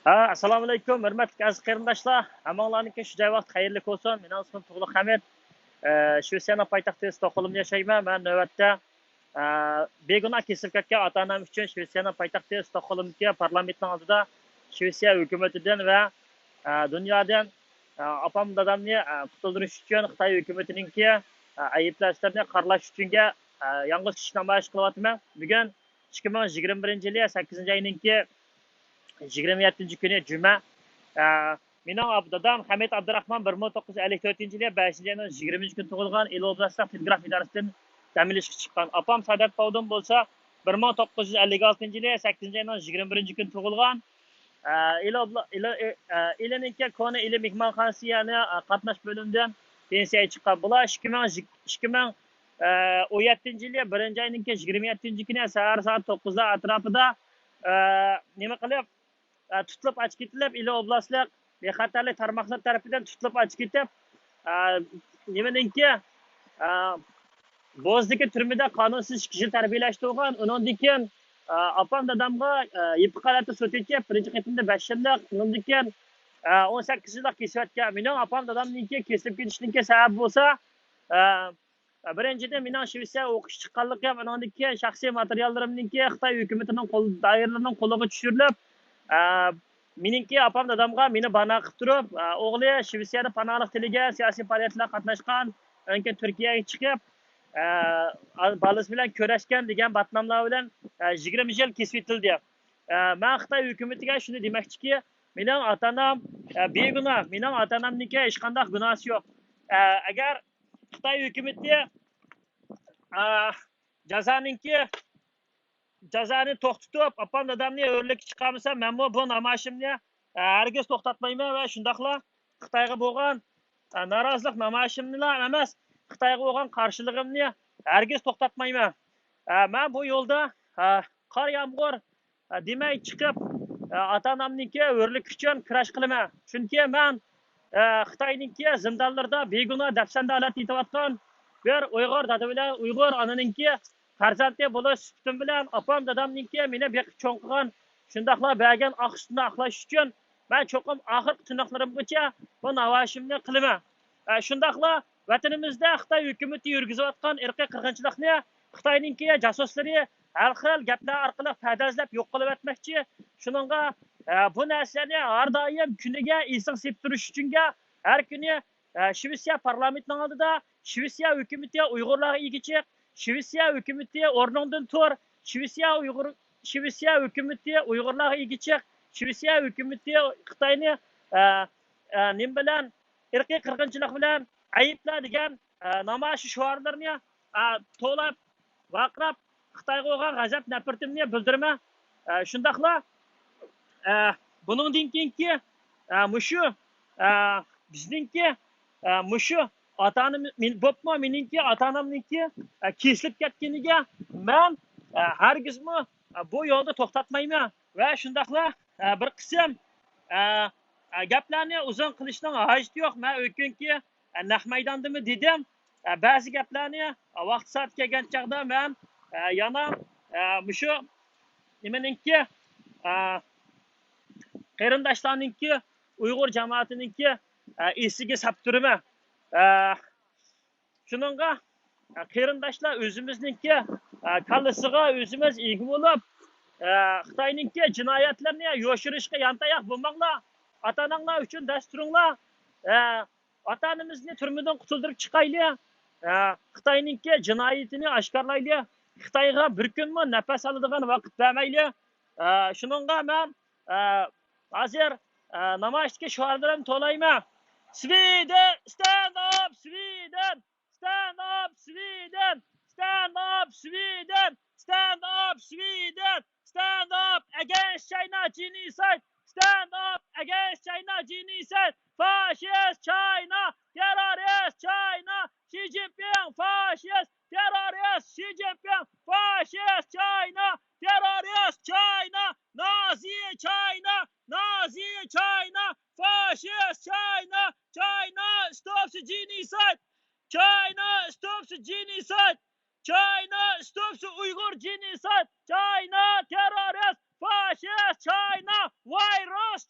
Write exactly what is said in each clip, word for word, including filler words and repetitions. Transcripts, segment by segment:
ھە، ئەسسالامۇئەلەيكۇم، ھۆرمەتلىك ئەزىز قېرىنداشلار. ھەممىڭلارنىڭكى شۇ جاي ۋاقتى خەيرلىك بولسۇن. مېنىڭ ئىسمىم تۇغلۇق ھەمىت. ئە، شىۋېتسىيەنىڭ پايتەختى ستوكھولمدا ياشايمەن. مەن نۆۋەتتە، ئە، بىگۇناھ كېسىلىپ كەتكەن ئاتا-ئانام ئۈچۈن شىۋېتسىيەنىڭ پايتەختى ستوكھولمدىكى پارلامېنتنىڭ ئالدىدا شىۋېتسىيە ھۆكۈمىتىدىن ۋە، ئە، دۇنيادىن، ئە، ئاپام دادامنى، ئە، قۇتۇلدۇرۇش ئۈچۈن خىتاي ھۆكۈمىتىنىڭكى، ئە، ئەيىبلەشلىرىنى قارىلاش ئۈچۈنگە، ئە، يالغۇز چىقىش نامايىش قىلىۋاتىمەن. بۈگۈن ئىككى مىڭ يىگىرمە بىرىنچى يىلى سەككىزىنچى ئاينىڭكى يىگىرمە يەتتىنچى كۈنى جۈمە. ئە، مېنىڭ ئاب-، دادام خەمىت ئابدۇراخمان بىر مىڭ توققۇز يۈز ئەللىك تۆتىنچى يىلى بەشىنچى ئاينىڭ يىگىرمىنچى كۈنى تۇغۇلغان، ئىلى ئوبلاستلىق تېلېگراف ئىدارىسىدىن دەم ئېلىشقا چىققان. ئاپام سادات پاۋدۇن بولسا بىر مىڭ توققۇز يۈز ئەللىك ئالتىنچى يىلى سەككىزىنچى ئاينىڭ يىگىرمە بىرىنچى كۈنى تۇغۇلغان. ئە، ئىلى ئوبلا-، ئىلى، ئە، ئىلىنىڭكى كونا ئىلى مېھمانخانىسى، يەنى، ئە، قاتناش بۆلۈمىدىن پېنسىيەگە چىققان. بۇلار ئىككى مىڭ، ئىككى مىڭ، ئە، ئون يەتتىنچى يىلى بىرىنچى ئاينىڭكى يىگىرمە يەتتىنچى كۈنى سەھەر سائەت توققۇزلار ئەتراپىدا، ئە، نېمە قىلىپ، ئە، تۇتۇلۇپ ئەكېتىلىپ، ئىلى ئوبلاستلىق بىخەتەرلىك تارماقلىرى تەرىپىدىن تۇتۇلۇپ ئەكېتىپ، ئە، نېمىنىڭكى، ئە، بوزدىكى تۈرمىدە قانۇنسىز ئىككى يىل تەربىيەلەشتۈرگەن. ئۇنىڭدىن كېيىن، ئە، ئاپام دادامغا، ئە، يېپىق ھالەتتە سوت ئېچىپ، بىرىنچى قېتىمدا بەش يىللىق، ئۇنىڭدىن كېيىن، ئە، ئون سەككىز يىللىق كېسىۋەتكەن. مېنىڭ ئاپام دادامنىڭكى كېسىلىپ كېتىشىنىڭكى سەۋەبى بولسا، ئە، بىرىنچىدىن، مېنىڭ شىۋېتسىيە ئوقۇش چىققانلىقىم، ئۇنىڭدىن كېيىن شەخسىي ماتېرىياللىرىمنىڭكى خىتاي ھۆكۈمىتىنىڭ قول، دائىرىلىرىنىڭ قولىغا چۈشۈرۈلۈپ، ئە، مېنىڭكى ئاپام دادامغا مېنى بانا قىلىپ تۇرۇپ، ئە، ئوغلى شىۋېتسىيەدە پاناھلىق تىلىگەن، سىياسىي پائالىيەتلەرگە قاتناشقان، ئاندىن كېيىن تۈركىيەگە چىقىپ، ئە، بالىسى بىلەن كۆرۈشكەن دېگەن باتناملار بىلەن، ئە، يىگىرمە يىل كېسىۋېتىلدى. ئە، مەن خىتاي ھۆكۈمىتىگە شۇنى دېمەكچىكى، مېنىڭ ئاتا-ئانام، ئە، بىگۇناھ، مېنىڭ ئاتا-ئانامنىڭكى ھېچقانداق گۇناھسى يوق. ئە، ئەگەر خىتاي ھۆكۈمىتى، ئا، جازانىڭكى، جازانى توختىتىپ، ئاپام دادامنى ھۆرلۈككە چىقارمىسا، مەنمۇ بۇ نامايىشىمنى، ئا، ھەرگىز توختاتمايمەن ۋە شۇنداقلا خىتايغا بولغان، ئا، نارازىلىق نامايىشىمنىلا ئەمەس، خىتايغا بولغان قارشىلىقىمنى ھەرگىز توختاتمايمەن. ئا، مەن بۇ يولدا، ئا، قار يامغۇر، ئە، دېمەي چىقىپ، ئە، ئاتا-ئانامنىڭكى ھۆرلۈكى ئۈچۈن كۈرەش قىلىمەن. چۈنكى مەن، ئە، خىتاينىڭكى زىندانلىرىدا بىگۇناھ دەپسەندە ھالەتتە يېتىۋاتقان بىر ئۇيغۇر دادا بىلەن ئۇيغۇر ئانىنىڭكى پەرزەنتى بولۇش سۈپىتىم بىلەن ئاپام دادامنىڭكى مېنى بېقىپ چوڭ قىلغان، شۇنداقلا بەرگەن ئاق سۈتىنى ئاقلاش ئۈچۈن مەن چوقۇم ئاخىرقى تىرناقلىرىمغىچە بۇ نامايىشىمنى قىلىمەن. ئە، شۇنداقلا ۋەتىنىمىزدە خىتاي ھۆكۈمىتى يۈرگۈزۈۋاتقان ئىرقىي قىرغىنچىلىقنى خىتاينىڭكى جاسۇسلىرى ھەر خىل گەپلەر ئارقىلىق پەدەزلەپ يوق قىلىۋەتمەكچى. شۇنىڭغا، ئە، بۇ نەرسىلەرنى ھەر دائىم كۈنىگە ئېسىڭ سېلىپ تۇرۇش ئۈچۈنگە ھەر كۈنى، ئە، شىۋېتسىيە پارلامېنتىنىڭ ئالدىدا شىۋېتسىيە ھۆكۈمىتى ئۇيغۇرلارغا ئىگە چىق، شىۋېتسىيە ھۆكۈمىتى ئورنۇڭدىن تۇر، شىۋېتسىيە ئۇيغۇر، شىۋېتسىيە ھۆكۈمىتى ئۇيغۇرلارغا ئىگە چىق، شىۋېتسىيە ھۆكۈمىتى خىتاينى، ئە، ئە، نېمە بىلەن، ئىرقىي قىرغىنچىلىق بىلەن ئەيىبلە دېگەن، ئە، نامايىش شوئارلىرىنى، ئە، توۋلاپ، ۋارقىراپ، خىتايغا بولغان غەزەپ نەپرىتىمنى بىلدۈرىمەن. ئە، شۇنداقلا، ئە، بۇنىڭدىن كېيىنكى، ئە، مۇشۇ، ئە، بىزنىڭكى، ئە، مۇشۇ ئاتا-ئانام، مېن-، بولۇپمۇ مېنىڭكى ئاتا-ئانامنىڭكى، ئە، كېسىلىپ كەتكىنىگە مەن، ئە، ھەرگىزمۇ، ئە، بۇ يولدا توختاتمايمەن. ۋە شۇنداقلا، ئە، بىر قىسىم، ئە، ئە، گەپلەرنى ئۇزۇن قىلىشنىڭ ھاجىتى يوق. مەن ئۆتكەنكى، ئە، نەق مەيداندىمۇ دېدىم. ئە، بەزى گەپلەرنى، ئە، ۋاقتى سائىتى كەلگەن چاغدا مەن، ئە، يەنە، ئە، مۇشۇ نېمىنىڭكى، ئە، قېرىنداشلارنىڭكى، ئۇيغۇر جامائىتىنىڭكى، ئە، ئېسىگە ساپ تۇرىمەن. ئە، شۇنىڭغا، ئە، قېرىنداشلار ئۆزىمىزنىڭكى، ئە، كاللىسىغا ئۆزىمىز ئىگە بولۇپ، ئە، خىتاينىڭكى جىنايەتلىرىنى يوشۇرۇشقا يانتاياق بولماڭلار. ئاتا-ئاناڭلار ئۈچۈن دەس تۇرۇڭلار. ئە، ئاتا-ئانىمىزنى تۈرمىدىن قۇتۇلدۇرۇپ چىقايلى. ئە، خىتاينىڭكى جىنايىتىنى ئاشكارىلايلى. خىتايغا بىر كۈنمۇ نەپەس ئالىدىغان ۋاقىت بەرمەيلى. ئە، شۇنىڭغا مەن، ئە، ھازىر، ئە، نامايىشتىكى شوئارلىرىمنى توۋلايمەن. Sweden, stand up, Sweden! Stand up, Sweden! Stand up, Sweden! Stand up, Sweden! Stand up against China genocide! Stand up against China genocide! Fascist China! Terrorist China! Xi Jinping fascist! Terrorist Xi Jinping fascist China! Terrorist China! Nazi China! Nazi China! Fascist China! China stops genocide! China stops genocide! China stops Uyghur genocide! China terrorist! Fascist China! Virus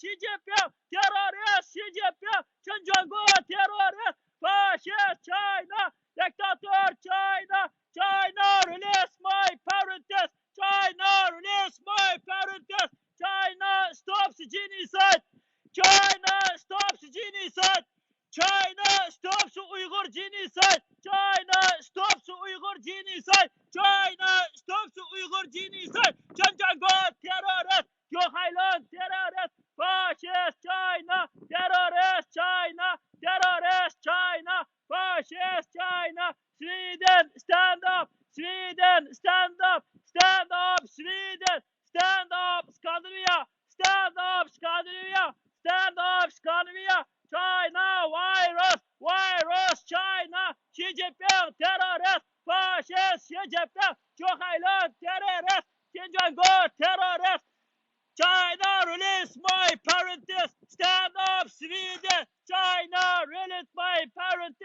شى جىنپىڭ تېررورىست، شى جىنپىڭ چىن جۇڭگو تېررورىست، فاشىست چاينا، دىكتاتور چاينا، چاينا، release my parents, چاينا، release my parents, چاينا، stops genocide, چاينا، stops genocide. China stops Uyghur genocide! China stops Uyghur genocide! China stops Uyghur genocide! چىن جۇڭگو تېررورىست! جۇخەيلۇن تېررورىست! فاشىست چاينا! تېررورىست چاينا! تېررورىست چاينا! فاشىست چاينا! Sweden, stand up! Sweden, stand up! Stand up, Sweden! Stand up, Scandinavia! Stand up, Scandinavia! Stand up, Scandinavia! China virus! Virus! China! Xi Jinping terrorist! Fascist Xi Jinping! Joe Biden terrorist! Kim Jong-un terrorist! China, release my parents! Stand up, Sweden! China, release my parents!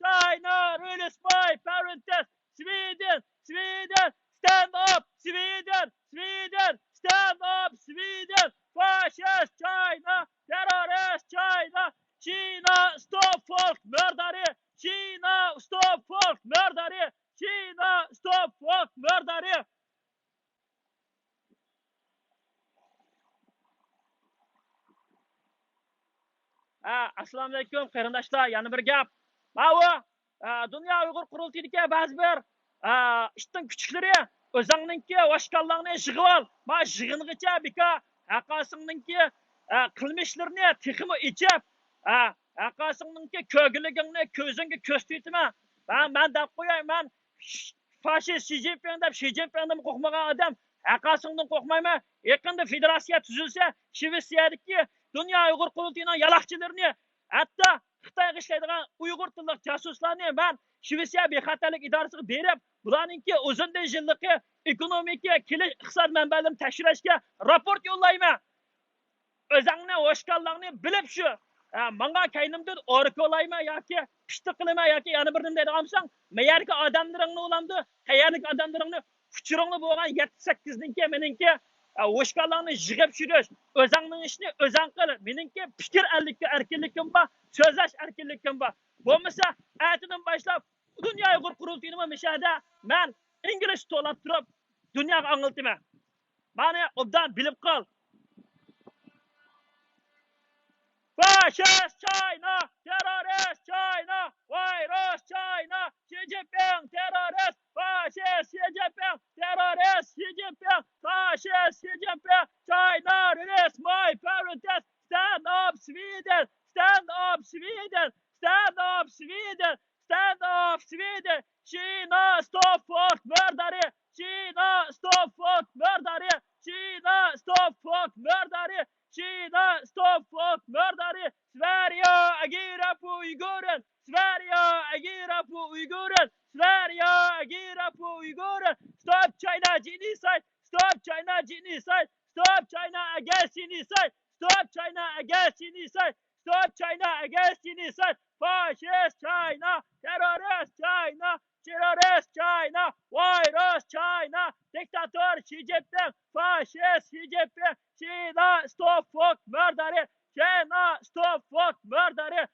China, release my parents! Sweden! Sweden! Stand up, Sweden! Sweden! Stand up, Sweden! Fascist China! Terrorist China! China, stop folk murder! China, stop folk murder! China, stop folk murder! ھە، ئەسسالامۇئەلەيكۇم قېرىنداشلار، يەنە بىر گەپ. ماۋۇ، ئە، دۇنيا ئۇيغۇر قۇرۇلتىيىدىكى بەزى بىر، ئە، ئىتنىڭ كۈچۈكلىرى ئۆزۈڭنىڭكى ۋاشكاللاڭنى يىغىۋال. ما يىغىنغىچە بىكار ھەققاسىڭنىڭكى، ئە، قىلمىشلىرىنى تېخىمۇ ئېچىپ، ئە، ھەققاسىڭنىڭكى كۆرگۈلۈكۈڭنى كۆزۈڭگە كۆرسىتىۋېتىمەن. مەن، مەن دەپ قوياي، مەن فاشىست شى جىنپىڭ دەپ، شى جىنپىڭدىن قورقمىغان ئادەم ھەققاسىڭدىن قورقمايمەن. يېقىندا فېدېراتسىيە تۈزۈلسە، شىۋېتسىيەدىكى دۇنيا ئۇيغۇر قۇرۇلتىيىنىڭ يالاقچىلىرىنى، ھەتتا خىتايغا ئىشلەيدىغان ئۇيغۇر تىللىق جاسۇسلارنى مەن شىۋېتسىيە بىخەتەرلىك ئىدارىسىغا بېرىپ، بۇلارنىڭكى ئۇزۇندىن يىللىقى ئېكونومىكا، كېلىش ئىقتىساد مەنبەلىرىنى تەكشۈرۈشكە راپورت يوللايمەن. ئۆزەڭنى، ۋاشكاللاڭنى بىلىپ شۇ، ھە، ماڭا كەينىمدىن ئورا كولايمەن ياكى پىشتىق قىلىمەن ياكى يەنە بىر نېمە دەيدىغان بولساڭ، مەيەرگە ئادەملىرىڭنى ئۇلامدۇ، قەيەرلىك ئادەملىرىڭنى، ئۇچۇرۇڭنى بولغان يەتتە سەككىزنىڭكى مېنىڭكى، ھە، ۋاشكاللاڭنى يىغىپ چۈشۈرۈش، ئۆزەڭنىڭ ئىشىنى ئۆزەڭ قىل، مېنىڭكى پىكىر ئەركىنلىكىم بار، سۆزلەش ئەركىنلىكىم بار. بولمىسا، ئەتىدىن باشلاپ دۇنيا ئۇيغۇر قۇرۇلتىيىنىمۇ مۇشۇ يەردە مەن ئىنگلىزچە توۋلاپ تۇرۇپ دۇنياغا ئاڭلىتىمەن. مانا ئوبدان بىلىپ قال. فاشىست چاينا، تېررورىست چاينا، ۋىرۇس چاينا، شى جىنپىڭ تېررورىست، فاشىست شى جىنپىڭ، تېررورىست شى جىنپىڭ، فاشىست شى جىنپىڭ، چاينا، release my parents, stand up Sweden, stand up Sweden, stand up Sweden, stand up Sweden, China, stop folk murder! China, stop folk murder! China, stop folk murder! China, stop folk murder! Sverige agerar på Uiguren! Sverige agerar på Uiguren! Sverige agerar på Uiguren! Stop China genocide! Stop China genocide! Stop China against genocide! Stop China against genocide! Stop China against genocide! Fascist China! Terrorist China! Terrorist China! Virus China! Diktator Xi Jinping! Fascist Xi Jinping! China stop folk murder! China stop folk murder!